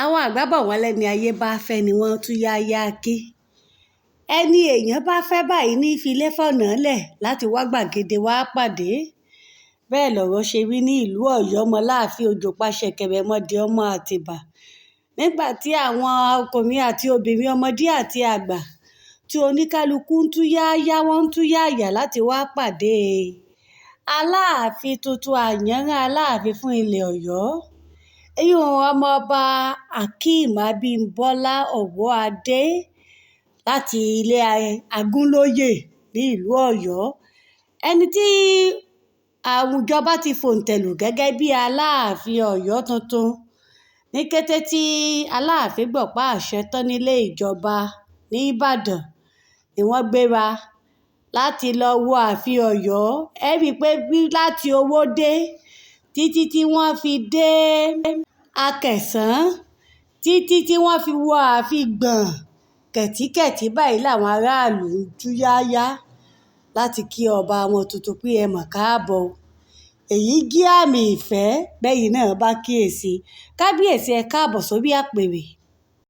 Àwọn àgbà bọ̀ wọ́n lẹ́ni ayé bá fẹ́ ni wọ́n tú yáyá kí. Ẹni èèyàn bá fẹ́ báyìí ní filé fọ̀nà lẹ̀ láti wá gbàgede wá pàdé. Bẹ́ẹ̀ lọ̀rọ̀ ṣe rí ní ìlú Ọ̀yọ́ ọmọláàfin Òjó pa ṣẹ̀kẹ̀rẹ̀ ọmọ Àtìbà. Nígbà tí àwọn ọkùnrin àti obìnrin, ọmọdé àti àgbà tí oníkálukú ń tú yáyá, wọ́n ń tú yáyà láti wá pàdé Aláàfin tuntun, àyànrán Aláàfin fún ilẹ̀ Ọ̀yọ́. Eyín ọmọọba Akeem Abímbọ́lá Ọwọ́adé láti ilé Agúnlóyè ní ìlú Ọ̀yọ́. Ẹni tí àwùjọba ti fòǹtẹ̀lù gẹ́gẹ́ bí Aláàfin Ọ̀yọ́ tuntun. Ní kété tí Aláàfin gbọ̀pá àṣẹ tán nílé ìjọba ní Ìbàdàn ni wọ́n gbéra láti lọ wo ààfin Ọ̀yọ́. Ẹ rí i pé bí láti Owódé títí tí wọ́n fi dé Akẹ̀sán, títí tí wọ́n fi wọ ààfin gbọ̀n kẹ̀tíkẹ̀tí báyìí làwọn aráàlú ń tú yáyá láti kí ọba wọn tuntun pé ẹ mọ̀ káàbọ̀ o. Èyí jẹ́ àmì ìfẹ́ bẹ́yìn náà bá kíyèsí. Kábíyèsí, ẹ káàbọ̀ sórí àpèrè.